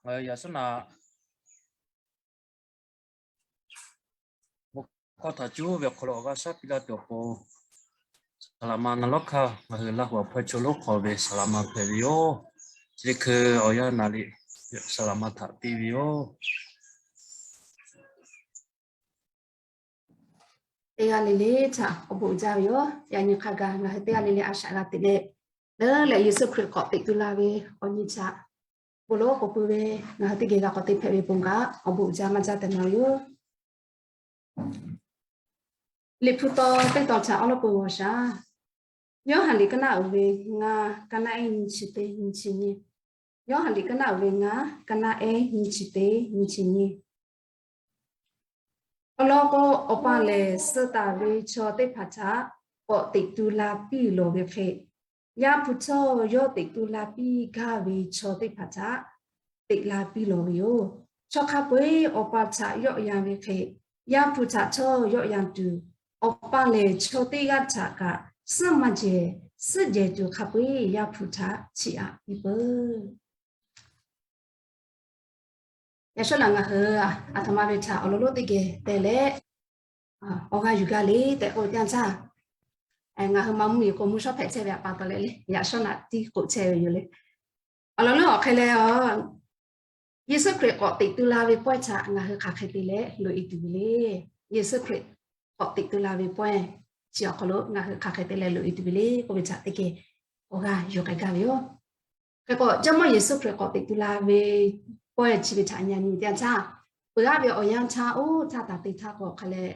Ngaˬ hui yaꞈ shawˉ naꞈ bon hkawˇ htaꞈ cuˇ ve awˬ hk'aw lo awˬ g'aˇ shaˉ piˇ laˇ tuˬ awˬ pon, saˍ laꞈ ma na lawˉ hkaˇ ngaˬ hui Laˇ huˍ awˬ hpawˇ chaw lonˉ hk'aw ve saˍ laꞈ ma hpehꞈ ve yoˬ. Chi hk'e awˬ yanˇ naˍ riˍ saˍ laꞈ ma htaꞈ te ve yoˬ. Teˇ g'aˇ le le htaꞈ awˬ bon uiˍ jaˇ ve yoˬ. Yaꞈ nyi hk'a gaˬ ngaˬ hui teˇ g'aˇ le le a shaꞈ g'a teꞈ leh, leuˉ leh Yeˍsuˆ Hkriꞈ k'awꞈ teꞈ tu la ve awˬ nyi htaꞈ bon lawˉ k'oˍ pui ve ngaˬ hui teˇ geh g'a k'awꞈ te hpehꞈ ve bon kaꞈ awˬ bon uiˍ jaˇ maˇ jaˇ tehꞈ na ve yoˬ. Liꞈ hpu taw teˇ taw htaꞈ awˉ lawˉ peu g'awˬ shaˍ. Yoˇhanˬ liꞈ ka naˆ uiˍ ve ngaˇ, ka naˆ ehˉ nyiˇ chi teˇ nyiˇ chi nyiˇ. Yoˇhanˬ liꞈ ka naˆ uiˍ ve ngaˇ, ka naˆ ehˉ nyiˇ chi teˇ nyiˇ chi nyiˇ. Awˬ lawn k'o, Awˬ pa lehˬ suh taˍ ve chaw teˇ hpaˍ htaꞈ k'awꞈ teꞈ tu la piˇ lawˬ ve hk'e, Yaˇ hpu htawˇ yawˇ teꞈ tu la piˇ gaˇ ve chaw teˇ hpaˍ htaꞈ teꞈ la piˇ lawˬ ve yoˬ. Chaw hk'a peu-eˬ Awˬ pa htaꞈ yawˆ yan ve hk'e, Yaˇ hpu htaꞈ htawˇ yawˆ yan tuˬ, Awˬ pa lehˬ chaw teˇ g'aˇ htaꞈ kaꞈ suhˉ maˇ jehˬ, suhˉ jehˬ tuˬ hk'a peu-eˬ Yaˇ hpu htaꞈ chiˇ aꞈ piˇ peuˬ. Yaꞈ shawˉ naꞈ ngaˬ hui aˬ htoꞈ ma ve htaꞈ awˬ lawn lonˉ teˇ geh te leh, awˬ g'aˇ yuˬ gaˇ le tehꞈ k'oˆ ve teˇ yanˇ htaˇ, ngaˬ hui ma mvuhˇ miˬ k'o mvuhˇ shawˉ hpehꞈ chehˇ ve pa taw leh le, yaꞈ shawˉ naꞈ tiˉ k'oˆ chehˇ ve yoˬ le. Awˬ lawn lonˉ awˬ hk'e leh, Yeˍsuˆ Hkriꞈ k'awꞈ teꞈ tu la ve pawehˇ htaꞈ ngaˬ hui hk'aˬ hk'e te leh loꞈ e tuˬ ve le. Yeˍsuˆ Hkriꞈ k'awꞈ teꞈ tu la ve pawehˇ chi awˬ hk'aw lo ngaˬ hui hk'aˬ hk'e te leh loꞈ e tuˬ ve le k'oˆ ve htaꞈ teˇ geh awˬ g'aˇ yuˬ k'ai gaˇ ve yoˬ. Hk'e k'o, Jawˇmawˇ Yeˍsuˆ Hkriꞈ k'awꞈ teꞈ tu la ve pawehˇ chi ve htaꞈ nyi nyi teˇ yanˇ htaˇ, peuˬ aˉ ve awˬ yanˇ htaˇ oˇ htaˇ taˍ te htaˇ k'o hk'a leh,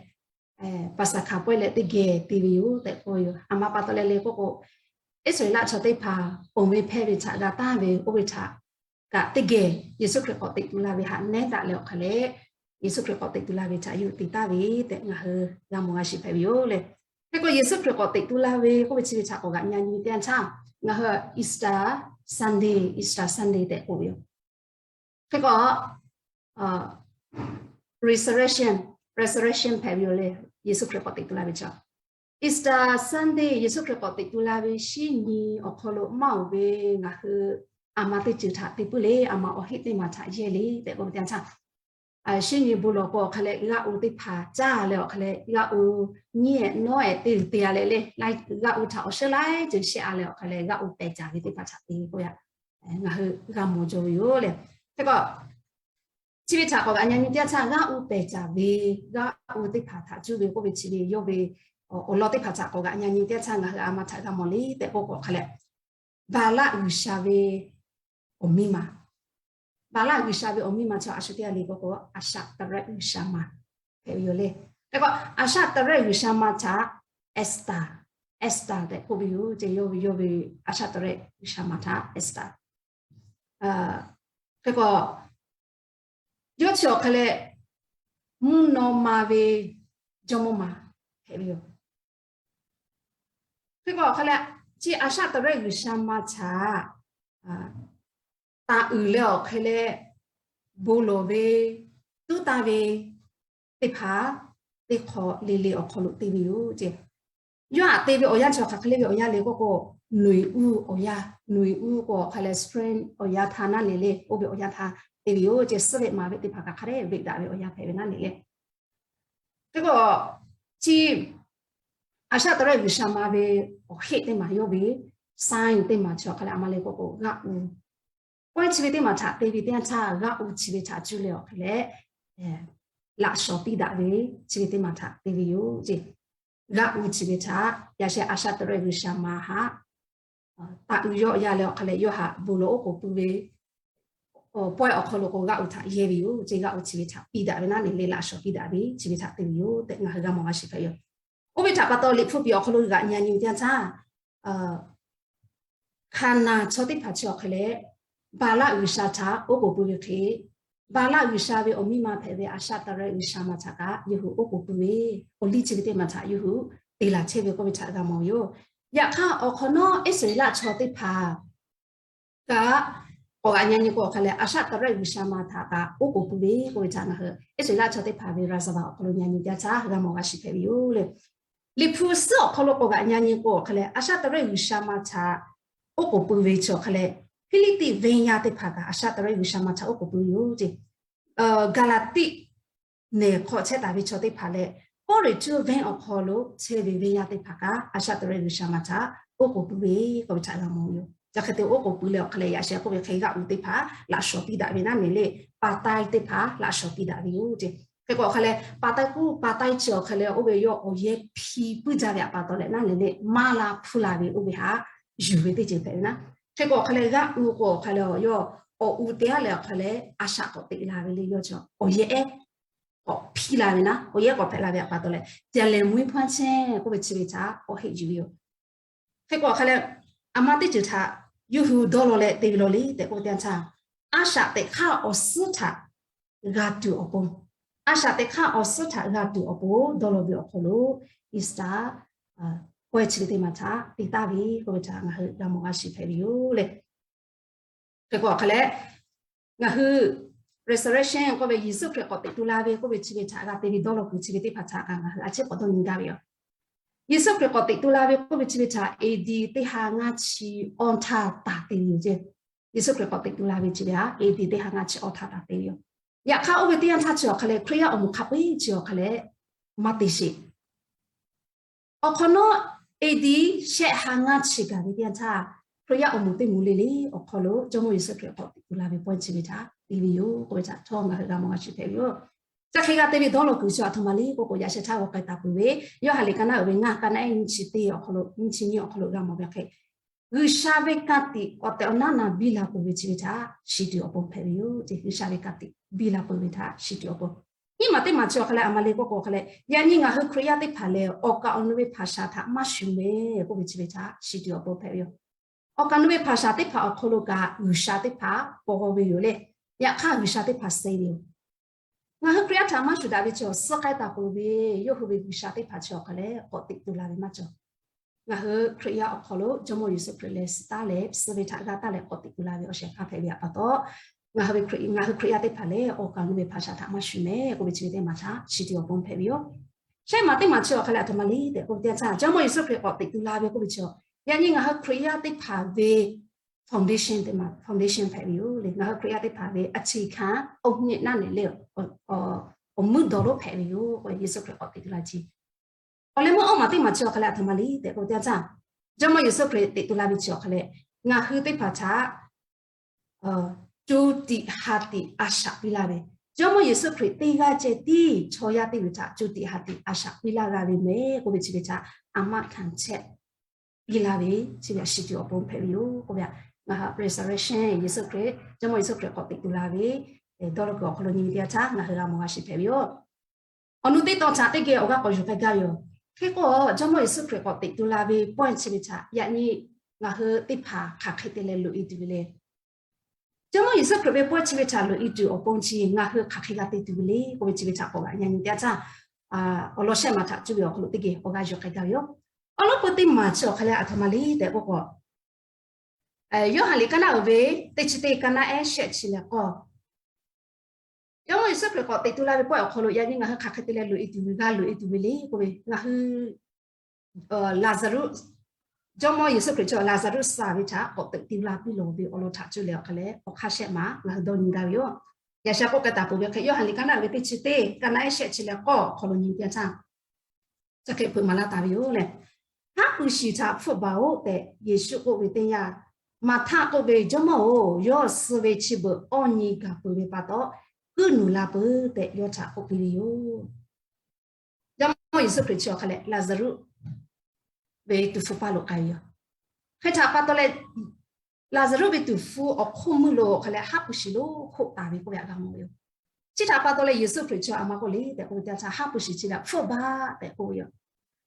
Paˍsaˍhkaˍ pawehˇ leh teˇ geh te ve yoˬ tehꞈ k'oˆ ve yoˬ. Aˬ ma pa taw leh le k'oˆ k'o, Iˉsaˍreˍlaˆ chaw teˇ hpaˍ ponˬ ve hpehˇ ve htaꞈ g'a taˍ ve oˇ ve htaꞈ kaꞈ teˇ geh Yeˍsuˆ Hkriꞈ k'awꞈ teꞈ tu la ve htaꞈ nehˉ daꞈ leh awˬ hk'a leh, Yeˍsuˆ Hkriꞈ k'awꞈ teꞈ tu la ve htaꞈ yuˬ te taˍ ve tehꞈ ngaˬ hui g'a mawˬ g'a shiˍ hpehꞈ ve yoˬ le. Hk'e k'o, Yeˍsuˆ Hkriꞈ k'awꞈ teꞈ tu la ve k'oˆ ve chi ve htaꞈ k'awꞈ g'aꞈ nyi nyi teˇ yanˇ htaˇ, ngaˬ hui Easter Sunday, Easter Sunday tehꞈ k'oˆ ve yoˬ. Hk'e k'o, resurrection, resurrection hpehꞈ ve yoˬ le. Yeˍsuˆ Hkriꞈ k'awꞈ teꞈ tu la ve chaw, Easter Sunday Yeˍsuˆ Hkriꞈ k'awꞈ teꞈ tu la ve shinˉ nyi awˬ hk'aw lo maˇ oˬ ve ngaˬ hui aˬ ma teˇ ceuˬ htaꞈ te puiˉ le, aˬ ma awˬ heˆ teˇ maˬ htaꞈ yehˇ le tehꞈ k'oˆ ve teˇ yanˇ htaˇ, shinˉ nyi bon lawˬ k'o awˬ hk'a leh g'a oˬ teˇ hpaˍ caˇ leh awˬ hk'a leh g'a oˬ nyiˇ ehˍ nawˉ ehˍ te te a leh le, g'a oˬ htaꞈ awˬ sheuˉ laiˉ ceuˬ shehˆ a leh awˬ hk'a leh g'a oˬ pehˬ caˍ ve teˇ hpaˍ htaꞈ te k'oˆ yaꞈ ngaˬ hui g'a mawˬ jaw ve yoˬ le. Hk'e k'o, chi ve htaꞈ k'awꞈ g'aꞈ nyi nyi teˇ yanˇ htaˇ g'a oˬ pehˬ caˍ ve, g'a oˬ teˇ hpaˍ htaꞈ cuˇ ve k'oˆ ve chi ve yawˇ ve awˬ lawn teˇ hpaˍ htaꞈ k'awꞈ g'aꞈ nyi nyi teˇ yanˇ htaˇ ngaˬ hui aˬ ma htaꞈ g'a mawˬ le tehꞈ k'oˆ k'o hk'a leh, Baˍlaˆ g'uiˬsha ve awˬ miˇ ma, Baˍlaˆ g'uiˬsha ve awˬ miˇ ma chaw a shu teˇ g'aˇ le k'oˆ k'o, Aˍshaˆ taˍrehˆ g'uiˬsha ma hpehꞈ ve yoˬ le. Hk'e k'o, Aˍshaˆ taˍrehˆ g'uiˬsha ma htaꞈ Esther, Esther tehꞈ k'oˆ ve yoˬ. Ceˇ yawˇ ve, yawˇ ve Aˍshaˆ taˍrehˆ g'uiˬsha ma htaꞈ Esther. Hk'e k'o, yawˇ chi awˬ hk'a leh mvuhˇ naw ma ve jawˇmawˇ ma hpehꞈ ve yoˬ. Hk'e k'o awˬ hk'a leh, chi Aˍshaˆ taˍrehˆ g'uiˬsha ma htaꞈ taˍ uiˍ leh awˬ hk'a leh bon lawˬ ve, tuˉ taˇ ve teˇ hpaˍ teˇ hk'awꞈ le le awˬ hk'aw lo te ve yoˬ ceˇ. Yawˇ htaꞈ te ve awˬ yanˇ chi hk'aˬ hk'e le ve awˬ yanˇ le k'oˆ k'o, noˬ uˇ awˬ yanˇ, noˬ uˇ k'o awˬ hk'a leh spring awˬ yanˇ htaˇ naˉ le le, oˇ ve awˬ yanˇ htaˇ te ve yoˬ ceˇ. Suhˉ ve maˍ ve teˇ hpaˍ kaꞈ hk'a dehꞈ veꞈ daꞈ ve awˬ yanˇ hpehꞈ ve naˉ le le. Hk'e k'o, chi Aˍshaˆ taˍrehˆ g'uiˬsha ma ve awˬ heˆ teˇ maˬ yawˇ ve sign teˇ maˬ chi awˬ hk'a leh aˬ ma le k'oˆ k'o g'a uˬ, pawehˇ chi ve teˇ maˬ htaꞈ te ve teˇ yanˇ htaˇ g'a uˬ chi ve htaꞈ cuˇ leh awˬ hk'a leh, laꞈ shawˍ piˇ daꞈ ve chi ve teˇ maˬ htaꞈ te ve yoˬ ceˇ. G'a uˬ chi ve htaꞈ yaꞈ sheh Aˍshaˆ taˍrehˆ g'uiˬsha ma htaꞈ taˍ uiˍ yawˆ yan leh awˬ hk'a leh yawˇ htaꞈ bon lawˬ oˉ k'oˍ pui ve pawehˇ awˬ hk'aw lo k'o g'a uˬ htaꞈ yehˇ ve yoˬ ceˇ. G'a uˬ chi ve htaꞈ piˇ daꞈ ve naˉ le le, laꞈ shawˍ piˇ daꞈ ve chi ve htaꞈ te ve yoˬ tehꞈ ngaˬ hui g'a mawˬ g'a shiˍ hpehꞈ yoˬ. Oˇ ve htaꞈ pa taw Liꞈ hpu piˍ awˬ hk'aw lo g'aꞈ nyi nyi teˇ yanˇ htaˇ, Hkaˍnanˍ chaw teˇ hpaˍ chi awˬ hk'a leh Baˍlaˆ g'uiˬsha htaꞈ oˉ k'oˍ pui ve hk'e, Baˍlaˆ g'uiˬsha ve awˬ miˇ ma hpehꞈ ve Aˍshaˆ taˍrehˆ g'uiˬsha ma htaꞈ kaꞈ yawˇ hui oˉ k'oˍ pui ve, awˬ liˇ chi ve teˇ maˬ htaꞈ yawˇ hui te laˬ chehˇ ve k'oˆ ve htaꞈ g'a mawˬ ve yoˬ. Yaꞈ hk'aˇ awˬ hk'awꞈ nawˉ Iˉsaˍreˍlaˆ chaw teˇ hpaˍ kaꞈ k'awꞈ g'aꞈ nyi nyi k'o awˬ hk'a leh Aˍshaˆ taˍrehˆ g'uiˬsha ma htaꞈ kaꞈ oˉ k'oˍ pui ve k'oˆ ve htaꞈ ngaˬ hui Iˉsaˍreˍlaˆ chaw teˇ hpaˍ ve ရာဇဝင် awˬ hk'aw lo nyi nyi teˇ yanˇ htaˇ g'a mawˬ g'a shiˍ hpehꞈ ve yoˬ le. Liꞈ hpu suhˉ awˬ hk'aw lo k'awꞈ g'aꞈ nyi nyi k'o awˬ hk'a leh Aˍshaˆ taˍrehˆ g'uiˬsha ma htaꞈ oˉ k'oˍ pui ve chi awˬ hk'a leh Hpiˇliˇpiˆ venˇ yaˇ teˇ hpaˍ kaꞈ a shaꞈ teꞈ leh G'uiˬsha ma htaꞈ oˉ k'oˍ pui ve yoˬ ceˇ. Gaˍlaˍtiˆ nehˬ hk'aw chehˇ taˍ ve chaw teˇ hpaˍ leh, Kawˇrenˍhtuˆ venˇ awˬ hk'aw lo chehˇ ve venˇ yaˇ teˇ hpaˍ kaꞈ a shaꞈ teꞈ leh G'uiˬsha ma htaꞈ oˉ k'oˍ pui ve k'oˆ ve htaꞈ g'a mawˬ ve yoˬ. Chi hk'e te oˉ k'oˍ pui leh awˬ hk'a leh yaꞈ sheh k'oˆ ve hk'e g'aˆ uiˍ teˇ hpaˍ laꞈ shawˍ piˇ daꞈ ve naˉ ne le, pa taiˇ teˇ hpaˍ laꞈ shawˍ piˇ daꞈ ve yoˬ ceˇ. Hk'e k'o awˬ hk'a leh pa taiˇ k'oˆ pa taiˇ chi awˬ hk'a leh oˇ ve yawˇ awˬ yehˇ hpiˇ puiˉ jaˇ ve awˬ pa taw leh naˉ ne le, maˇ la hpuˇ la ve oˇ ve htaꞈ yuˬ ve teˇ ceuˬ hpehꞈ ve naˉ. Hk'e k'o awˬ hk'a leh g'aˆ uiˍ k'o awˬ hk'a leh yawˇ awˬ uˍ te aˉ leh awˬ hk'a leh a shaꞈ k'awꞈ teꞈ la ve le, yawˇ chi awˬ yehˇ ehˉ k'awꞈ hpiˇ la ve naˉ, awˬ yehˇ k'awꞈ hpehꞈ la ve awˬ pa taw leh, ပြန်လည်မွေးဖွားခြင်း k'oˆ ve chi ve htaꞈ k'awꞈ heˆ yuˬ ve yoˬ. Hk'e k'o awˬ hk'a leh, aˬ ma teˇ ceuˬ htaꞈ yawˇ hui dawˇ law leh te ve law le tehꞈ k'oˆ ve teˇ yanˇ htaˇ, a shaꞈ teꞈ hk'aˇ awˬ suhˉ htaꞈ g'a tuˬ awˬ pon, a shaꞈ teꞈ hk'aˇ awˬ suhˉ htaꞈ g'a tuˬ awˬ pon dawˇ law ve awˬ hk'aw lo Easter pawehˇ chi ve teˇ maˬ htaꞈ te taˍ ve k'oˆ ve htaꞈ ngaˬ hui g'a mawˬ g'a shiˍ hpehꞈ ve yoˬ le. Hk'e k'o awˬ hk'a leh, ngaˬ hui resurrection k'oˆ ve Yeˍsuˆ Hkriꞈ k'awꞈ teꞈ tu la ve k'oˆ ve chi ve htaꞈ g'a te ve dawˇ law kuiˬ chi ve teˇ hpaˍ htaꞈ kaꞈ ngaˬ hui a ciˉ k'awꞈ dawˇ nyi gaˇ ve yoˬ. Yeˍsuˆ Hkriꞈ k'awꞈ teꞈ tu la ve k'oˆ ve chi ve htaꞈ A D teˇ ha ngaˇ chi awˇ htaˇ taˍ te ve yoˬ ceˇ. Yeˍsuˆ Hkriꞈ k'awꞈ teꞈ tu la ve chi ve htaꞈ A D teˇ ha ngaˇ chi awˇ htaˇ taˍ te ve yoˬ. Yaꞈ hk'aˇ oˇ ve teˇ yanˇ htaˇ chi awˬ hk'a leh Hkriꞈ yaˇ awˬ moˍ hk'a peu-eˬ chi awˬ hk'a leh maˇ te sheˍ. Awˬ hk'awꞈ nawˉ A D shehˆ ha ngaˇ chi gaˬ ve teˇ yanˇ htaˇ, Hkriꞈ yaˇ awˬ moˍ teˇ moˍ le le awˬ hk'aw lo Jawˇmawˇ Yeˍsuˆ Hkriꞈ k'awꞈ teꞈ tu la ve pawehˇ chi ve htaꞈ te ve yoˬ k'oˆ ve htaꞈ htawˇ ngaˬ hui g'a mawˬ g'a shiˍ hpehꞈ ve yoˬ. Chi hk'e g'a te ve dawˇ law kuiˬ chi aˬ htoꞈ ma le k'oˆ k'o, yaꞈ sheh htaˇ g'aw k'ai taˍ peuˬ ve Yoˇhanˬ liꞈ ka naˉ uiˍ ve ngaˇ ka naˉ ehˉ nyiˇ chi teˇ awˬ hk'aw lo, nyiˇ chi nyiˇ awˬ hk'aw lo g'a mawˬ ve hk'e, G'uiˬsha ve ka tiꞈ k'awꞈ tehꞈ awˬ naˉ na biˇ la peuˬ ve chi ve htaꞈ shiˍ tuˬ awˬ pon hpehꞈ ve yoˬ ceˇ. G'uiˬsha ve ka tiꞈ biˇ la peuˬ ve htaꞈ shiˍ tuˬ awˬ pon, nyiˇ maˬ teˇ maˬ chi awˬ hk'a leh aˬ ma le k'oˆ k'o awˬ hk'a leh, yaꞈ nyi ngaˬ hui Hkriꞈ yaˇ teˇ hpaˍ lehˬ awˬ kaˍ awˬ nu ve hpaˍ shaˍ htaꞈ maˇ shuˍ mehˍ k'oˆ ve chi ve htaꞈ shiˍ tuˬ awˬ pon hpehꞈ ve yoˬ. Awˬ kaˍ nu ve hpaˍ shaˍ teˇ hpaˍ awˬ hk'aw lo kaꞈ G'uiˬsha teˇ hpaˍ paw ve yoˬ le. Yaꞈ hk'aˇ G'uiˬsha teˇ hpaˍ suh ve yoˬ. Ngaˬ hui Hkriꞈ yaˇ htaꞈ maˇ shuˍ daꞈ ve chi awˬ suhˉ k'ai taˍ peuˬ ve, yawˇ hui ve G'uiˬsha teˇ hpaˍ chi awˬ hk'a leh k'awꞈ teꞈ tu la ve maˇ cawˬ. Ngaˬ hui Hkriꞈ yaˇ awˬ hk'aw lo Jawˇmawˇ Yeˍsuˆ Hkriꞈ lehˬ suh taˉ leh suh ve htaꞈ g'a taˉ leh k'awꞈ teꞈ tu la ve awˬ shehˍ hpaˇ hpehꞈ ve awˬ pa taw, ngaˬ hui Hkriꞈ yaˇ teˇ hpaˍ lehˬ awˬ kaˍ nu ve hpaˍ shaˍ htaꞈ maˇ shuˍ mehˍ k'oˆ ve chi ve teˇ maˬ htaꞈ shiˍ tuˬ awˬ pon hpehꞈ ve yoˬ. Shehˆ maˬ teˇ maˬ chi awˬ hk'a leh aˬ htoꞈ ma le tehꞈ k'oˆ ve teˇ yanˇ htaˇ, Jawˇmawˇ Yeˍsuˆ Hkriꞈ k'awꞈ teꞈ tu la ve k'oˆ ve chi, yaꞈ nyi ngaˬ hui Hkriꞈ yaˇ teˇ hpaˍ ve foundation teˇ maˬ, foundation hpehꞈ ve yoˬ le. Ngaˬ hui Hkriꞈ yaˇ teˇ hpaˍ ve အခြေခံအုတ်မြစ် naˉ ne le, awˬ meuˇ dawˬ lonˉ hpehꞈ ve yoˬ k'o, Yeˍsuˆ Hkriꞈ k'awꞈ teꞈ tu la chi. Awˬ leh meuˇ awˇ maˬ teˇ maˬ chi awˬ hk'a leh aˬ htoꞈ ma le tehꞈ k'oˆ ve teˇ yanˇ htaˇ, Jawˇmawˇ Yeˍsuˆ Hkriꞈ teꞈ tu la ve chi awˬ hk'a leh, ngaˬ hui teˇ hpaˍ htaꞈ co tiꞈ ha tiꞈ a shaꞈ piˇ laˇ ve, Jawˇmawˇ Yeˍsuˆ Hkriꞈ teˇ g'aˇ ceh tiˉ chaw yaˇ teˇ g'uiˬ htaꞈ co tiꞈ ha tiꞈ a shaꞈ piˇ laˇ g'a ve mehˍ k'oˆ ve chi ve htaꞈ aˬ maˆ hkanˍ chehˇ piˇ laˇ ve chi ve htaꞈ shiˍ tuˬ awˬ pon hpehꞈ ve yoˬ k'oˆ ve, ngaˬ hui resurrection Yeˍsuˆ Hkriꞈ, Jawˇmawˇ Yeˍsuˆ Hkriꞈ k'awꞈ teꞈ tu la ve dawˇ law kuiˬ awˬ hk'aw lo nyi ve teˇ yanˇ htaˇ ngaˬ hui g'a mawˬ g'a shiˍ hpehꞈ ve yoˬ. Awˬ nu teˇ tawn htaꞈ teˇ geh awˬ g'aˇ k'awꞈ yuˬ k'ai gaˇ ve yoˬ. Hk'e k'o, Jawˇmawˇ Yeˍsuˆ Hkriꞈ k'awꞈ teꞈ tu la ve pawehˇ chi ve htaꞈ yaꞈ nyi ngaˬ hui teˇ hpaˍ hk'aˬ hk'e te leh loꞈ e tuˬ ve le. Jawˇmawˇ Yeˍsuˆ Hkriꞈ ve pawehˇ chi ve htaꞈ loꞈ e tuˬ awˬ pon chi ngaˬ hui hk'aˬ hk'e g'a te tuˬ ve le k'oˆ ve chi ve htaꞈ k'awꞈ g'a nyi teˇ yanˇ htaˇ, awˬ lawn shehˆ maˬ htaꞈ cuˇ ve awˬ hk'aw lo teˇ geh awˬ g'aˇ yuˬ k'ai gaˇ ve yoˬ. Awˬ lawn peu teˇ maˬ chi awˬ hk'a leh aˬ htoꞈ ma le tehꞈ k'oˆ k'o, Yoˇhanˬ liꞈ ka naˉ uiˍ ve teˇ chi teˇ ka naˉ ehˉ shehˆ chi leh k'awˇ, Jawˇmawˇ Yeˍsuˆ Hkriꞈ k'awꞈ teꞈ tu la ve pawehˇ awˬ hk'aw lo yaꞈ nyi ngaˬ hui hk'aˬ hk'e te leh loꞈ e tuˬ ve, g'a loꞈ e tuˬ ve le k'oˆ ve, ngaˬ hui Laˍzaˍruˆ, Jawˇmawˇ Yeˍsuˆ Hkriꞈ chi Laˍzaˍruˆ suh ve htaꞈ k'awꞈ teꞈ tu la piˇ lawˬ ve awˬ lawn htaꞈ cuˇ leh awˬ hk'a leh awˬ hk'aˇ shehˆ maˬ ngaˬ hui dawˇ nyi gaˇ ve yoˬ. Yaꞈ sheh k'oˆ k'ai taˍ peuˬ ve hk'e, Yoˇhanˬ liꞈ ka naˉ uiˍ ve teˇ chi teˇ ka naˉ ehˉ shehˆ chi leh k'awˇ awˬ hk'aw lo nyi ve teˇ yanˇ htaˇ, chi hk'e hpeuꞈ maˍ laˇ taˍ ve yoˬ le. Haˉ pui shiˍ htaꞈ hpfuhˆ baˬ-oꞈ tehꞈ Yeˍsuˆ k'oˆ ve teˇ yanˇ, Maˍhtaˆ k'oˆ ve, Jawˇmawˇ-oˬ, yawˇ suh ve chi beuꞈ awˇ nyi gaˬ peuˬ ve pa taw, kuiˉ nuˬ la peuˬ tehꞈ yawˇ htaꞈ k'oˆ piˇ ve yoˬ. Jawˇmawˇ Yeˍsuˆ Hkriꞈ chi awˬ hk'a leh Laˍzaˍruˆ ve tuˍ hpfuh paˇ lo k'ai ve yoˬ. Hk'e htaꞈ pa taw leh, Laˍzaˍruˆ ve tuˍ hpfuh awˬ hk'oˆ meuˇ lo awˬ hk'a leh haˉ pui shiˍ lonˉ hoˆ taˍ ve k'oˆ ve htaꞈ g'a mawˬ ve yoˬ. Chi htaꞈ pa taw leh Yeˍsuˆ Hkriꞈ chi aˬ ma k'oˆ le tehꞈ k'oˆ ve teˇ yanˇ htaˇ, haˉ pui shiˍ chi ve htaꞈ hpfuhˆ baˬ tehꞈ k'oˆ ve yoˬ.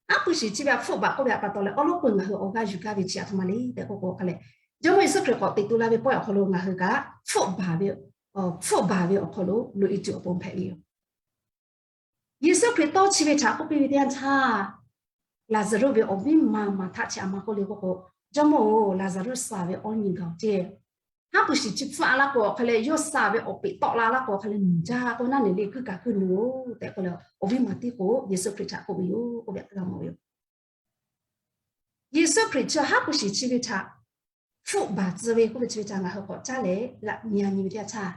Haˉ pui shiˍ chi ve htaꞈ hpfuhˆ baˬ k'oˆ ve htaꞈ pa taw leh awˬ lawn peu ngaˬ hui awˬ g'aˇ yuˬ gaˇ ve chi aˬ htoꞈ ma le tehꞈ k'oˆ k'o, awˬ hk'a leh Jawˇmawˇ Yeˍsuˆ Hkriꞈ k'awꞈ teꞈ tu la ve pawehˇ awˬ hk'aw lo ngaˬ hui kaꞈ hpfuhˆ baˬ ve, hpfuhˆ baˬ ve awˬ hk'aw lo loꞈ e tuˬ awˬ pon hpehꞈ ve yoˬ. Yeˍsuˆ Hkriꞈ tawˇ chi ve htaꞈ k'oˆ piˇ ve teˇ yanˇ htaˇ, Laˍzaˍruˆ ve awˬ viˉ ma Maˍhtaˆ chi aˬ ma k'oˆ le k'oˆ k'o, Jawˇmawˇ-oˬ, Laˍzaˍruˆ suh ve awˇ nyi gaˬ-oˬ ceˇ. Haˉ pui shiˍ chi hpfuhˆ a laˇ k'o awˬ hk'a leh yawˇ suh ve awˬ peꞈ tawˆ la laˇ k'o awˬ hk'a leh nuˬ jaˇ k'o naˉ ne le kuiˉ kaꞈ kuiˉ nuˬ-oˬ tehꞈ k'oˆ leh awˬ viˉ ma tiˉ k'o Yeˍsuˆ Hkriꞈ htaꞈ k'oˆ ve yoˬ k'oˆ ve htaꞈ g'a mawˬ ve yoˬ. Yeˍsuˆ Hkriꞈ chi haˉ pui shiˍ chi ve htaꞈ hpfuhˆ baˬ tcuh ve k'oˆ ve chi ve htaꞈ ngaˬ hui k'awꞈ caˉ leh g'a nyi nyi ve teˇ yanˇ htaˇ,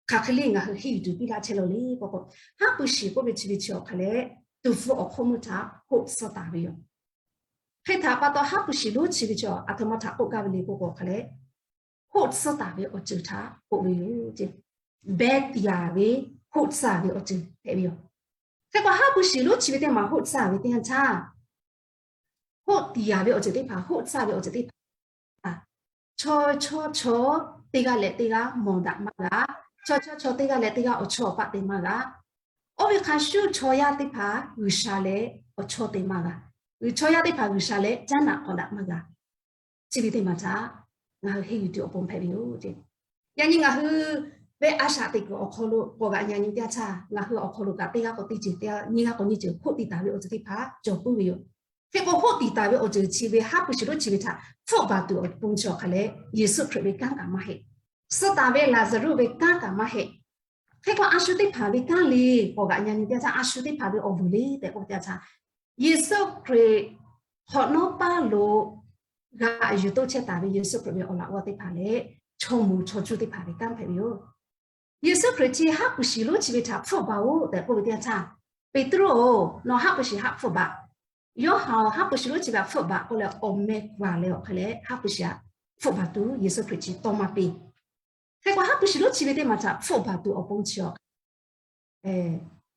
hk'aˬ hk'e le ngaˬ hui henˇ yuˬ tuˬ piˇ laˇ chehˇ law le k'o k'o, haˉ pui shiˍ k'oˆ ve chi ve chi awˬ hk'aˬ leh, tuˍ hpfuh awˬ hk'oˆ meuˇ htaꞈ hoˆ tsuhˇ taˍ ve yoˬ. Hk'e htaꞈ pa taw haˉ pui shiˍ lonˉ chi ve chi aˬ htoꞈ ma htaꞈ k'oˆ gaˇ ve le k'o k'o hk'aˬ leh, hoˆ tsuhˇ taˍ ve awˬ ceuˬ htaꞈ k'oˆ ve yoˬ. Beh tiˍ yaˍ ve, hoˆ tsuhˇ ve awˬ ceuˬ hpehꞈ ve yoˬ. Hk'e k'o haˉ pui shiˍ lonˉ chi ve teˇ maˬ hoˆ tsuhˇ ve teˇ yanˇ htaˇ, hoˆ tiˍ yaˍ ve awˬ ceuˬ teˇ hpaˍ, hoˆ tsuhˇ ve awˬ ceuˬ teˇ hpaˍ chaw chaw chaw teˇ g'aˇ leh teˇ g'aˇ mawˬ daꞈ maˇ g'a. Chaw chaw chaw teˇ g'aˇ leh teˇ g'aˇ awˬ chawˇ awˬ paˆ te maˇ g'a. Oˇ ve hk'a shuˍ chaw yaˇ teˇ hpaˍ G'uiˬsha leh awˬ chawˇ te maˇ g'a. G'uiˬ chaw yaˇ teˇ hpaˍ G'uiˬsha leh caˉ naꞈ k'awꞈ daꞈ maˇ g'a. Chi ve teˇ maˬ htaꞈ ngaˬ hui henˇ yuˬ tuˬ awˬ pon hpehꞈ ve yoˬ. Yaꞈ nyi ngaˬ hui ve a shaꞈ teꞈ kuiˬ awˬ hk'aw lo k'awꞈ g'aꞈ nyi nyi teˇ yanˇ htaˇ, ngaˬ hui awˬ hk'aw lo kaꞈ teˇ g'aˇ k'o teˇ ceuˬ, teˇ g'aˇ nyi g'aˇ k'o nyi ceuˬ hoˆ tiˍ taˍ ve awˬ ceuˬ teˇ hpaˍ cawˬ puiˉ ve yoˬ. Hk'e k'o hoˆ tiˍ taˍ ve awˬ ceuˬ chi ve haˉ pui shiˍ lonˉ chi ve htaꞈ hpfuhˆ baˬ tuˬ awˬ pon chi awˬ hk'aˬ leh, Yeˍsuˆ Hkriꞈ ve kanˉ kaꞈ maˇ heˆ. Suh taˍ ve Laˍzaˍruˆ ve kanˉ kaꞈ maˇ heˆ. Hk'e k'o a shu teˇ hpaˍ ve kanˉ le k'awꞈ g'aꞈ nyi nyi teˇ yanˇ htaˇ, a shu teˇ hpaˍ ve awˬ vuiˬ le tehꞈ k'oˆ ve teˇ yanˇ htaˇ, Yeˍsuˆ Hkriꞈ hk'awꞈ nawˉ paˇ lo g'a yuˬ toˇ chehˇ taˍ ve Yeˍsuˆ Hkriꞈ ve awˬ laꞈ g'awˇ teˇ hpaˍ leh, chaw moˍ chaw cuˇ teˇ hpaˍ ve kanˉ hpehꞈ ve yoˬ. Yeˍsuˆ Hkriꞈ chi haˉ pui shiˍ lonˉ chi ve htaꞈ hpfuhˆ baˬ oˬ tehꞈ k'oˆ ve teˇ yanˇ htaˇ, Peˍtruˆ-oˬ, nawˬ haˉ pui shiˍ htaꞈ hpfuhˆ baˬ. Yoˇhanˬ-oˬ, haˉ pui shiˍ lonˉ chi ve htaꞈ hpfuhˆ baˬ k'oˆ leh awˬ meh kuˬ leh awˬ hk'aˬ leh haˉ pui shiˍ htaꞈ hpfuhˆ baˬ tuˬ Yeˍsuˆ Hkriꞈ chi tawˇ maˇ piˇ. Hk'e k'o haˉ pui shiˍ lonˉ chi ve teˇ maˬ htaꞈ hpfuhˆ baˬ tuˬ awˬ pon chi awˬ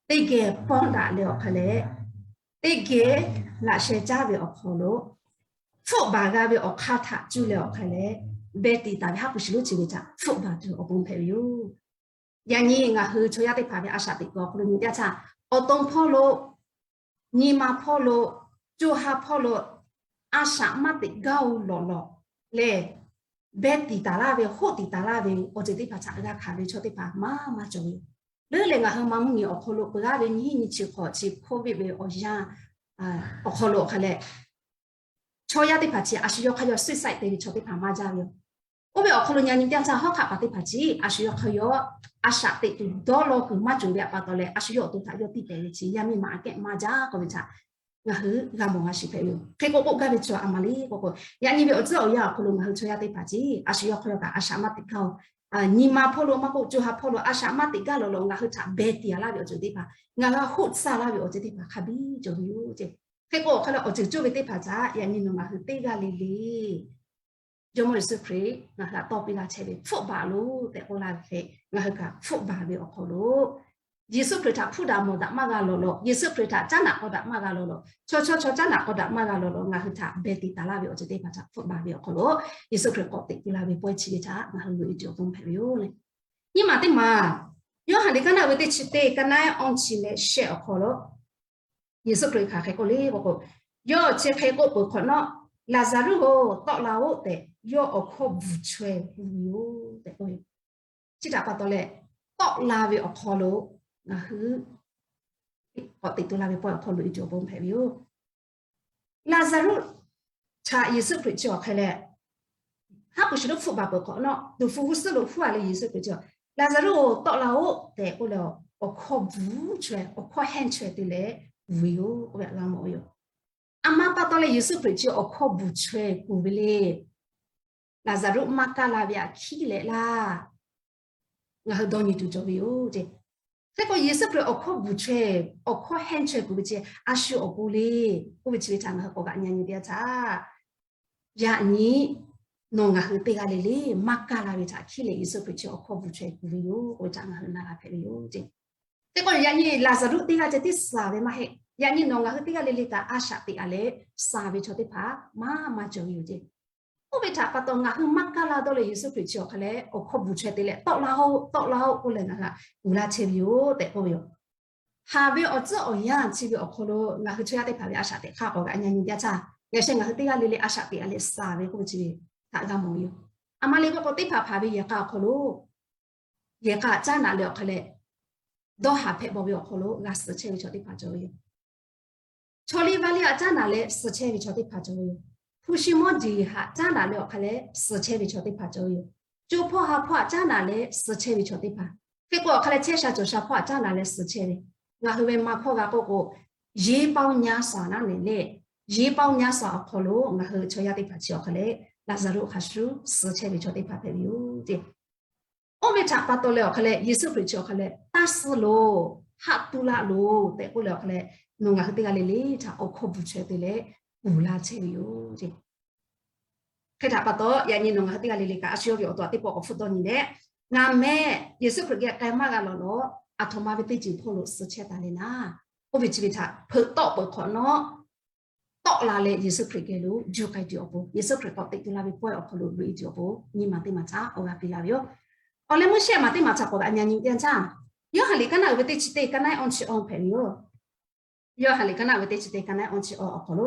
teˇ geh pawˇ daꞈ leh awˬ hk'aˬ leh, teˇ geh laꞈ sheh caˉ ve awˬ hk'aw lo, hpfuhˆ baˬ g'a ve awˬ hk'aˇ htaꞈ cuˇ leh awˬ hk'aˬ leh, beh tiˍ taˍ ve haˉ pui shiˍ lonˉ chi ve htaꞈ hpfuhˆ baˬ tuˬ awˬ pon hpehꞈ ve yoˬ. Yaꞈ nyi ngaˬ hui chaw yaˇ teˇ hpaˍ ve a shaꞈ teꞈ kuiˬ awˬ hk'aw lo nyi teˇ yanˇ htaˇ, awˬ to hpawˇ lo, nyi ma hpawˇ lo, co ha hpawˇ lo, a shaꞈ maˇ teꞈ gaˇ-oˬ lawꞈ lawꞈ lehˬ, beh tiˍ taˍ laˇ ve, hoˆ tiˍ taˍ laˇ ve awˬ ceuˬ teˇ hpaˍ htaꞈ g'a hkanˍ ve chaw teˇ hpaˍ maˇ maˇ cawˬ ve yoˬ. Leuˉ leh ngaˬ hui ma mvuhˇ miˬ awˬ hk'aw lo peuˬ g'aˇ ve nyiˇ hinˉ nyiˇ chi hk'awꞈ chi hk'oˆ ve ve awˬ yanˇ awˬ hk'aw lo awˬ hk'aˬ leh, chaw yaˇ teˇ hpaˍ chi a shu yawˇ hk'aˇ yawˇ suicide te ve chaw teˇ hpaˍ maˇ jaˇ ve yoˬ. Oˇ ve awˬ hk'aw lo nyi nyi teˇ yanˇ htaˇ hawˉ hk'aˆ paˍ teˇ hpaˍ chi a shu yawˇ hk'aˇ yawˇ a shaꞈ teꞈ tuˬ dawˇ law kuiˬ maˇ cawˬ ve pa taw leh, a shu yawˇ awˬ to htaꞈ yawˇ tiˇ pehˍ ve chi yaˇ miˇ ma aꞈ kehˉ maˇ jaˇ k'oˆ ve htaꞈ ngaˬ hui g'a mawˬ g'a shiˍ hpehꞈ ve yoˬ. Hk'e k'o k'oˆ gaˇ ve chi a ma le k'o k'o, yaꞈ nyi ve awˬ tcuhˉ awˬ yanˇ awˬ hk'aw lo ngaˬ hui chaw yaˇ teˇ hpaˍ chi a shu yawˇ hk'aˇ yawˇ kaꞈ a shaꞈ maˇ teꞈ gaˇ-oˬ, nyi ma hpawˇ lo maˇ k'oˆ, co ha hpawˇ lo a shaꞈ maˇ teꞈ gaˇ lawꞈ lawꞈ ngaˬ hui htaꞈ beh tiˍ laˇ ve awˬ ceuˬ teˇ hpaˍ, ngaˬ hui a hoˆ tsuhˇ laˇ ve awˬ ceuˬ teˇ hpaˍ hk'a biˇ cawˬ ve yoˬ ce. Hk'e k'o awˬ hk'aˇ leh awˬ ceuˬ cawˇ ve teˇ hpaˍ htaꞈ yaꞈ nyi nawˬ ngaˬ hui teˇ g'aˇ le le Jawˇmawˇ Yeˍsuˆ Hkriꞈ ngaˬ hui htaꞈ tawˇ piˇ laˇ chehˇ ve hpfuhˆ baˬ loˬ tehꞈ k'oˆ laˇ ve hk'e, ngaˬ hui kaꞈ hpfuhˆ baˬ ve awˬ hk'aw lo, Yeˍsuˆ Hkriꞈ htaꞈ hpuˇ daꞈ mawˬ daꞈ maˇ g'a lawꞈ lawꞈ, Yeˍsuˆ Hkriꞈ htaꞈ caˉ naꞈ k'aw daꞈ maˇ g'a lawꞈ lawꞈ, chaw chaw chaw caˉ naꞈ k'aw daꞈ maˇ g'a lawꞈ lawꞈ, ngaˬ hui htaꞈ beh tiˍ taˍ laˇ ve awˬ ceuˬ teˇ hpaˍ htaꞈ hpfuhˆ baˬ ve awˬ hk'aw lo, Yeˍsuˆ Hkriꞈ k'awꞈ teꞈ piˇ laˇ ve pawehˇ chi ve htaꞈ ngaˬ hui loꞈ e tuˬ awˬ pon hpehꞈ ve yoˬ le. Nyiˇ maˬ teˇ maˬ, Yoˇhanˬ liꞈ kaˉ naˆ ve teˇ chi teˇ, kaˉ naˆ ehˉ awˇ chi leh shehˆ awˬ hk'aw lo, Yeˍsuˆ Hkriꞈ hk'aˬ hk'e k'oˆ le k'o k'o, yawˇ chi hk'e k'oˆ peuˬ hk'awꞈ nawˉ, Laˍzaˍruˆ-oˬ, tawˆ la-oˆ tehꞈ yawˇ awˬ hkawˇ bvuhˬ chaweh kuˬ ve yoˬ tehꞈ k'oˆ ve. Chi htaꞈ pa taw leh, tawˆ la ve awˬ hk'aw lo ngaˬ hui k'awꞈ teꞈ to la ve pawehˇ awˬ hk'aw loꞈ e tuˬ awˬ pon hpehꞈ ve yoˬ. Laˍzaˍruˆ htaꞈ Yeˍsuˆ Hkriꞈ chi awˬ hk'e leh, haˉ pui shiˍ lonˉ hpfuhˆ baˬ peuˬ hk'awꞈ nawˉ, tuˍ hpfuh g'uˇ suhˉ lo hpuˇ a leh Yeˍsuˆ Hkriꞈ chi, Laˍzaˍruˆ-oˬ, tawˆ la-oˆ tehꞈ k'oˆ leh, awˬ hkawˇ bvuhˬ chaweh, awˬ hkawˇ hehnˇ chaweh te leh kuˬ ve yoˬ k'oˆ ve htaꞈ g'a mawˬ ve yoˬ. A ma pa taw leh Yeˍsuˆ Hkriꞈ chi awˬ hkawˇ bvuhˬ chaweh kuˬ ve le. Laˍzaˍruˆ maˇ kaˇ la ve aꞈ hkiˉ leh laˇ, ngaˬ hui dawˇ nyi tuˬ cawˬ ve yoˬ ce. Hk'e k'o Yeˍsuˆ Hkriꞈ awˬ hkawˇ bvuhˬ chaweh, awˬ hkawˇ hehnˇ chaweh kuˬ ve chi a shu awˬ pon le k'oˆ ve chi ve htaꞈ ngaˬ hui k'awꞈ g'aꞈ nyi nyi teˇ yanˇ htaˇ, yaꞈ nyi nawˬ ngaˬ hui teˇ g'aˇ le le maˇ kaˇ la ve htaꞈ hkiˉ leh Yeˍsuˆ Hkriꞈ chi awˬ hkawˇ bvuhˬ chaweh kuˬ ve yoˬ k'oˆ ve htaꞈ ngaˬ hui na g'a hpehꞈ ve yoˬ ce. Hk'e k'o yaꞈ nyi Laˍzaˍruˆ teˇ g'aˇ ceh tiˉ suh ve maˇ heˆ. Yaꞈ nyi nawˬ ngaˬ hui teˇ g'aˇ le le kaꞈ a shaꞈ teꞈ a leh suh ve chaw teˇ hpaˍ maˇ maˇ cawˬ ve yoˬ ce. Oˇ ve htaꞈ pa taw ngaˬ hui maˇ kaˇ la dawˇ leh Yeˍsuˆ Hkriꞈ chi awˬ hk'e leh awˬ hkawˇ bvuhˬ chaweh te leh tawˆ la-oˆ, tawˆ la-oˆ k'oˆ leh ngaˬ hui htaꞈ kuˬ laˇ chehˇ ve yoˬ tehꞈ k'oˆ ve yoˬ. Haˍ ve awˬ tcuhˉ awˬ yanˇ chi ve awˬ hk'aw lo ngaˬ hui chaw yaˇ teˇ hpaˍ ve a shaꞈ teꞈ hk'aˇ k'awꞈ g'aꞈ nyi nyi teˇ yanˇ htaˇ, yaꞈ sheh ngaˬ hui teˇ g'aˇ le le a shaꞈ teꞈ a leh suh ve k'oˆ ve chi ve htaꞈ g'a mawˬ ve yoˬ. A ma le k'o k'o teˇ hpaˍ hpaˍ ve yehˬ k'a awˬ hk'aw lo, yehˬ k'a caˉ naꞈ leh awˬ hk'e leh dawˇ haˍ hpehꞈ bawˬ ve awˬ hk'aw lo g'a suhˍ chehˇ ve chaw teˇ hpaˍ cawˬ ve yoˬ. Chaw liˇ vaˇ liˇ aꞈ caˉ naꞈ leh suhˍ chehˇ ve chaw teˇ hpaˍ cawˬ ve yoˬ. Hpu shi mawˇ jeˬ haꞈ caˉ naꞈ leh awˬ hk'e leh suhˍ chehˇ ve chaw teˇ hpaˍ cawˬ ve yoˬ. Co hpawˇ ha hpawˇ aꞈ caˉ naꞈ leh suhˍ chehˇ ve chaw teˇ hpaˍ. Hk'e k'o awˬ hk'e leh chehˇ sha cawˬ sha hpawˇ aꞈ caˉ naꞈ leh suhˍ chehˇ ve, ngaˬ hui ve ma hpawˇ g'a k'oˆ k'o, yeˇ paoˇ nyaˇ suhˍ naˉ nehˬ lehˬ, yeˇ paoˇ nyaˇ suhˍ awˬ hk'aw lo ngaˬ hui chaw yaˇ teˇ hpaˍ chi awˬ hk'e leh Laˍzaˍruˆ hk'a shuˍ suh chehˇ ve chaw teˇ hpaˍ hpehꞈ ve yoˬ ceˇ. Oˇ ve htaꞈ pa taw leh awˬ hk'a leh Yeˍsuˆ Hkriꞈ chi awˬ hk'a leh taˇ suh loˬ, haˆ tuˇ laˇ loˬ tehꞈ k'oˆ leh awˬ hk'a leh nawˬ ngaˬ hui teˇ g'aˇ le le htaꞈ awˬ hkawˇ bvuhˬ chaweh te leh kuˬ laˇ chehˇ ve yoˬ ceˇ. Hk'e htaꞈ pa taw yaꞈ nyi nawˬ ngaˬ hui teˇ g'aˇ le le kaꞈ a shu yawˇ ve awˬ to aꞈ teˇ pawˆ k'awꞈ hpfuhˆ dawˇ nyi leh, ngaˬ meh Yeˍsuˆ Hkriꞈ geh k'ai maˇ g'a lawˬ lawˬ, aˬ htoꞈ ma ve teˇ ceuˬ hpawˇ lo suh chehˇ taˍ le naˉ, oˇ ve chi ve htaꞈ hpeuꞈ tawˆ peuˬ hk'awꞈ nawˉ tawˆ la leh Yeˍsuˆ Hkriꞈ geh lo juˇ k'ai tuˬ awˬ pon, Yeˍsuˆ Hkriꞈ k'awꞈ teꞈ tu la ve pawehˇ awˬ hk'aw lo loꞈ e tuˬ awˬ pon nyi ma teˇ ma htaꞈ awˬ g'a piˇ laˇ ve yoˬ. Awˬ leh Moˉseˍ maˬ teˇ maˬ htaꞈ k'awꞈ ve a nyi teˇ yanˇ htaˇ, Yoˇhanˬ liꞈ kaˉ naˆ uiˍ ve teˇ chi teˇ kaˉ naˆ ehˉ awˇ chi awˇ hpehꞈ ve yoˬ. Yoˇhanˬ liꞈ kaˉ naˆ uiˍ ve teˇ chi teˇ kaˉ naˆ ehˉ awˇ chi awˇ awˬ hk'aw lo,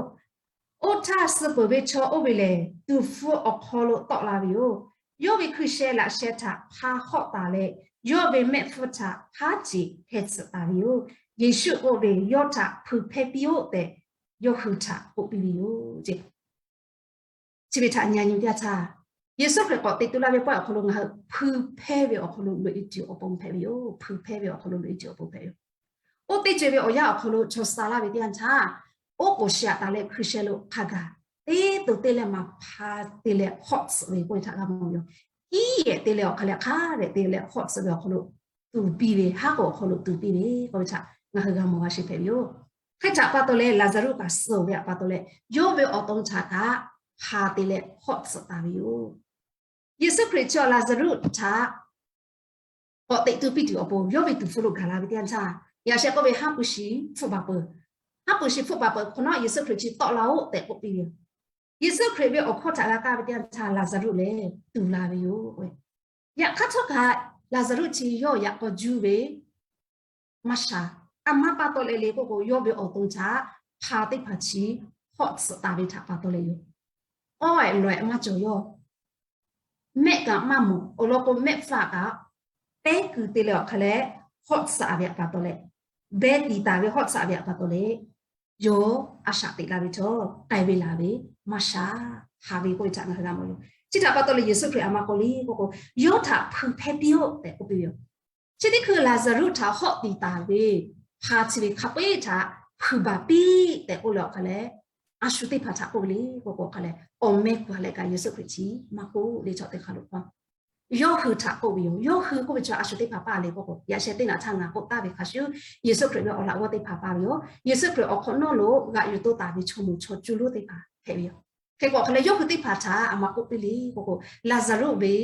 Oˇ htaˇ suh peuˬ ve chaw oˇ ve lehˬ, tuˍ hpfuh awˬ hk'aw lo tawˆ la ve yoˬ. Yawˇ ve hkui sheh laꞈ sheh htaꞈ hpa hawˆ taˍ leh, yawˇ ve mehˆ hpfuhˇ htaꞈ haˉ ceꞈ heh tsuhꞈ taˍ ve yoˬ. Yeˍsuˆ k'oˆ ve, Yawˇ htaꞈ hpui hpehˇ piˇ-oˆ tehꞈ, yawˇ hui htaꞈ k'oˆ piˇ ve yoˬ ceˇ. Chi ve htaꞈ nyi a nyi teˇ yanˇ htaˇ, Yeˍsuˆ Hkriꞈ k'awꞈ teꞈ tu laˇ ve pawehˇ awˬ hk'aw lo ngaˬ hui hpui hpehˇ ve awˬ hk'aw lo loꞈ e tuˬ awˬ pon hpehꞈ ve yoˬ. Hpui hpehˇ ve awˬ hk'aw lo loꞈ e tuˬ awˬ pon hpehꞈ ve yoˬ. Oˇ teˇ ceuˬ ve awˬ yanˇ awˬ hk'aw lo chaw suh laˇ ve teˇ yanˇ htaˇ, oˉ k'oˍ shiˍ aꞈ taˍ leh hkui sheh lo hk'a gaˬ teˇ to teˇ leh maˍ hpa te leh hawˆ tsuhꞈ ve k'oˆ ve htaꞈ g'a mawˬ ve yoˬ. Iˉ yehˬ te leh awˬ hk'a leh hk'a dehꞈ te leh hawˆ tsuhꞈ ve awˬ hk'aw lo tuˍ piˇ ve, haˉ k'oˍ awˬ hk'aw lo tuˍ piˇ ve k'oˆ ve htaꞈ ngaˬ hui g'a mawˬ g'a sheˍ hpehꞈ ve yoˬ. Hk'e htaꞈ pa taw leh Laˍzaˍruˆ kaꞈ suh ve htaꞈ pa taw leh, yawˇ ve awˬ to htaꞈ kaꞈ hpa te leh hawˆ tsuhꞈ taˍ ve yoˬ. Yeˍsuˆ Hkriꞈ chi Laˍzaˍruˆ htaꞈ k'awꞈ teꞈ tu piˇ tuˬ awˬ pon yawˇ ve tuˍ hpfuh lo gaˬ la ve teˇ yanˇ htaˇ, yaꞈ sheh k'oˆ ve haˉ pui shiˍ hpfuhˆ baˬ peuˬ. Haˉ pui shiˍ hpfuhˆ baˬ peuˬ hk'awꞈ nawˉ Yeˍsuˆ Hkriꞈ chi tawˆ la-oˆ tehꞈ k'oˆ piˇ ve yoˬ. Yeˍsuˆ Hkriꞈ ve awˬ hkawˇ htaꞈ g'a kaˇ ve teˇ yanˇ htaˇ Laˍzaˍruˆ lehˬ tuˬ la ve yoˬ. Yaꞈ hk'aˇ htawˇ kaꞈ Laˍzaˍruˆ chi yawˇ yaꞈ k'aw juˇ ve maˇ sha. A maˇ pa taw leh le k'oˆ k'o, yawˇ ve awˬ to htaꞈ hpa teˇ hpaˍ chi hawˆ tsuhꞈ taˍ ve htaꞈ pa taw leh yoˬ. Awˬ ehˍ lawˬ ehˍ maˇ cawˬ yawˇ. Mehˆ kaꞈ maˇ mawˬ. Awˬ lawn k'o, mehˆ hpfuhˇ kaꞈ pehˉ kuiˬ te leh awˬ hk'a leh hawˆ tsuhꞈ ve htaꞈ pa taw leh, beh tiˍ taˍ ve hawˆ tsuhꞈ ve htaꞈ pa taw leh, yawˇ a shaꞈ teꞈ la ve htawˇ k'ai ve laˬ ve maˇ sha. Haˍ ve k'oˆ ve htaꞈ ngaˬ hui g'a mawˬ yoˬ. Chi htaꞈ pa taw leh Yeˍsuˆ Hkriꞈ a maˇ k'oˆ le k'oˆ k'o, Yawˇ htaꞈ hpui hpehˇ piˇ-oˆ tehꞈ k'oˆ piˇ ve yoˬ. Chi teˇ hkui Laˍzaˍruˆ htaꞈ hawˆ tiˍ taˍ ve hpa chi ve hk'a peu-eˬ htaꞈ hpui baˬ piˇ tehꞈ k'oˆ leh awˬ hk'a leh, a shu teˇ hpaˍ htaꞈ k'oˆ ve le k'oˆ k'o, awˬ hk'a leh awˬ meh kuˬ leh kaꞈ Yeˍsuˆ Hkriꞈ chi maˇ k'oˆ le. Chaw teˇ hk'a lo k'o, yawˇ hui htaꞈ k'oˆ ve yoˬ. Yawˇ hui k'oˆ ve chi a shu teˇ hpaˍ paˇ le k'oˆ k'o, yaꞈ sheh teˇ naꞈ htaˇ ngaˬ k'oˆ taˍ ve hk'a shuˍ, Yeˍsuˆ Hkriꞈ ve awˬ laꞈ g'awˇ teˇ hpaˍ paˇ ve yoˬ. Yeˍsuˆ Hkriꞈ awˬ hk'awꞈ nawˉ lo g'aꞈ yuˬ toˇ taˍ ve chaw moˍ chaw cuˇ lonˉ teˇ hpaˍ hpehꞈ ve yoˬ. Hk'e k'o awˬ hk'a leh yawˇ hui teˇ hpaˍ htaꞈ a maˇ k'oˆ piˇ le k'oˆ k'o, Laˍzaˍruˆ ve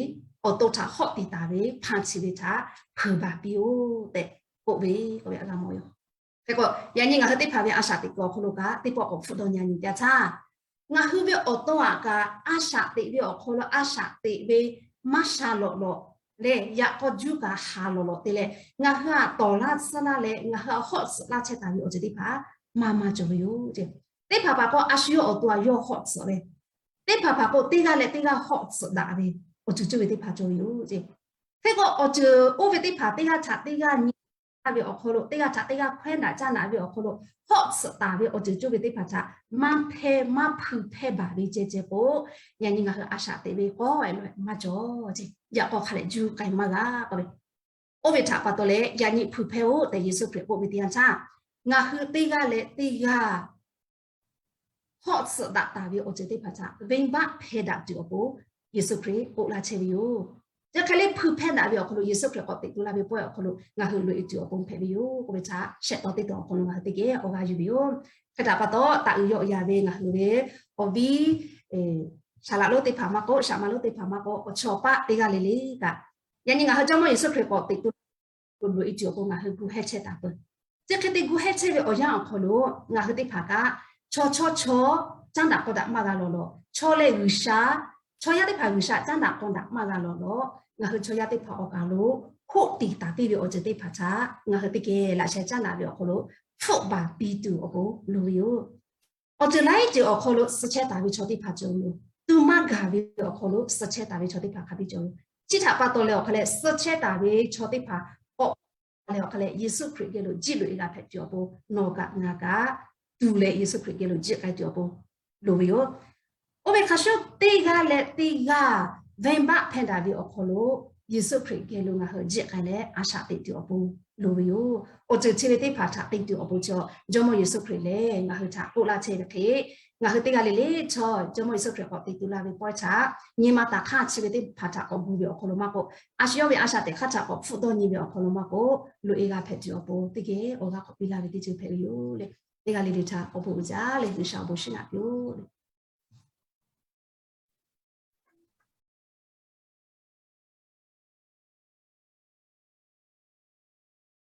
awˬ to htaꞈ hawˆ tiˍ taˍ ve hpa chi ve htaꞈ hpui baˬ piˇ-oˆ tehꞈ k'oˆ ve k'oˆ ve htaꞈ g'a mawˬ yoˬ. Hk'e k'o yaꞈ nyi ngaˬ hui teˇ hpaˍ ve a shaꞈ teꞈ kuiˬ awˬ hk'aw lo kaꞈ teˇ pawˆ k'awꞈ hpfuhˆ dawˇ nyi a nyi teˇ yanˇ htaˇ, ngaˬ hui ve awˬ to aꞈ kaꞈ a shaꞈ teꞈ ve awˬ hk'aw lo a shaꞈ teꞈ ve maˇ sha lawꞈ lawꞈ leh yaꞈ k'aw juˇ kaꞈ haˍ lawꞈ lawꞈ te leh ngaˬ hui aꞈ tawˍ laˇ tsuhˇ laˇ leh ngaˬ hui aꞈ hawˆ tsuhꞈ laˇ chehˇ taˍ ve awˬ ceuˬ teˇ hpaˍ maˇ maˇ cawˬ ve yoˬ. Teˇ hpaˍ hpaˍ k'o a shu yawˇ awˬ to aꞈ yawˇ hawˆ tsuhꞈ ve, teˇ hpaˍ hpaˍ k'o teˇ g'aˇ leh teˇ g'aˇ hawˆ tsuhꞈ daꞈ ve awˬ ceuˬ cawˬ ve teˇ hpaˍ cawˬ ve yoˬ. Hk'e k'o awˬ ceuˬ oˇ ve teˇ hpaˍ teˇ g'aˇ htaꞈ teˇ g'aˇ nyi ve awˬ hk'aw lo, teˇ g'aˇ htaꞈ teˇ g'aˇ hkawehˉ daꞈ caˇ naꞈ ve awˬ hk'aw lo, hawˆ tsuhꞈ taˍ ve awˬ ceuˬ cawˬ ve teˇ hpaˍ htaꞈ maˇ hpehˇ maˇ hpui hpehˇ baˬ ve ceh ceh k'o, yaꞈ nyi ngaˬ hui a shaꞈ teꞈ ve k'awꞈ e lo maˇ cawˬ. Yaꞈ k'aw hk'a leh juˇ k'ai maˇ g'a k'oˆ ve, oˇ ve htaꞈ pa taw leh yaꞈ nyi hpui hpehˇ-oˆ tehꞈ Yeˍsuˆ Hkriꞈ k'oˆ ve teˇ yanˇ htaˇ, ngaˬ hui teˇ g'aˇ leh teˇ g'aˇ hawˆ tsuhꞈ daꞈ taˍ ve awˬ ceuˬ teˇ hpaˍ htaꞈ venˇbaˆ hpehˇ daꞈ tuˬ awˬ pon Yeˍsuˆ Hkriꞈ k'oˆ laˇ chehˇ ve yoˬ. Chi hk'e le hpui hpehˇ daꞈ ve awˬ hk'aw lo Yeˍsuˆ Hkriꞈ k'awꞈ teꞈ tu laˇ ve pawehˇ awˬ hk'aw lo ngaˬ hui loꞈ e tuˬ awˬ pon hpehꞈ ve yoˬ k'oˆ ve htaꞈ shehˆ taw teˇ taw awˬ hk'aw lo ngaˬ hui teˇ geh awˬ g'aˇ yuˬ ve yoˬ. Hk'e htaꞈ pa taw, taꞈ uiˍ yawˆ yaˍ ve ngaˬ hui ve awˬ viˉ Saˍlaꞈ lonˉ teˇ hpaˍ maˇ k'oˆ, Saˍmaꞈ lonˉ teˇ hpaˍ maˇ k'oˆ, awˬ chawˇ paˆ teˇ g'aˇ le le kaꞈ, yaꞈ nyi ngaˬ hui Jawˇmawˇ Yeˍsuˆ Hkriꞈ k'awꞈ teꞈ tu loꞈ e tuˬ awˬ pon ngaˬ hui gu hehˇ chehˇ taˍ peuˬ. Chi hk'e te gu hehˇ chehˇ ve awˬ yanˇ awˬ hk'aw lo ngaˬ hui teˇ hpaˍ kaꞈ, chaw chaw chaw caˉ daꞈ k'aw daꞈ maˇ g'a lawˬ lawˬ, chaw leh G'uiˬsha, chaw yaˇ teˇ hpaˍ G'uiˬsha caˉ daꞈ k'aw daꞈ maˇ g'a lawˬ lawˬ, ngaˬ hui chaw yaˇ teˇ hpaˍ awˬ kaˬ lo hoˆ tiˍ taˍ piˇ ve awˬ ceuˬ teˇ hpaˍ htaꞈ ngaˬ hui teˇ geh laꞈ sheh caˉ daꞈ ve awˬ hk'aw lo hpfuhˆ baˬ piˇ tuˬ awˬ pon loˍ ve yoˬ. Awˬ ceuˬ laiˉ ceuˬ awˬ hk'aw lo suh chehˇ taˍ ve chaw teˇ hpaˍ cawˬ ve yoˬ. Tu maˇ gaˬ ve awˬ hk'aw lo suh chehˇ taˍ ve chaw teˇ hpaˍ hk'a biˇ cawˬ ve yoˬ. Chi htaꞈ pa taw leh awˬ hk'a leh suh chehˇ taˍ ve chaw teˇ hpaˍ k'awꞈ leh awˬ hk'a leh Yeˍsuˆ Hkriꞈ geh lo jiˇ loꞈ e g'a hpehꞈ tuˬ awˬ pon nawˬ kaꞈ ngaˬ kaꞈ tu leh Yeˍsuˆ Hkriꞈ geh lo jiˇ k'ai tuˬ awˬ pon loˍ ve yoˬ. Oˇ ve hk'a shuˍ teˇ g'aˇ leh teˇ g'aˇ venˇbaˆ hpehˇ daꞈ ve awˬ hk'aw lo Yeˍsuˆ Hkriꞈ geh lo ngaˬ hui jiˆ k'ai leh a shaꞈ teꞈ tuˬ awˬ pon loˍ ve yoˬ. Awˬ ceuˬ chi ve teˇ hpaˍ htaꞈ te tuˬ awˬ pon chi, Jawˇmawˇ Yeˍsuˆ Hkriꞈ lehˬ ngaˬ hui htaꞈ k'oˆ laˇ chehˇ ve hk'e, ngaˬ hui teˇ g'aˇ le le chaw Jawˇmawˇ Yeˍsuˆ Hkriꞈ k'awꞈ te tuˬ la ve pawehˇ htaꞈ nyi ma taˍ hk'aˇ chi ve teˇ hpaˍ htaꞈ k'awꞈ gu ve awˬ hk'aw lo maˇ k'o, a shu yawˇ ve a shaꞈ teꞈ hk'aˇ htaꞈ k'awꞈ hpfuhˆ dawˇ nyi ve awˬ hk'aw lo maˇ k'o, loꞈ-e g'a hpehꞈ tuˬ awˬ pon teˇ geh awˬ g'aˇ k'awꞈ piˇ laˇ ve teˇ ceuˬ hpehꞈ ve yoˬ le. Teˇ g'aˇ le le htaꞈ awˬ bon uiˍ jaˇ leh G'uiˬsha awˬ bon shiˍ naꞈ piˇ-oˆ le.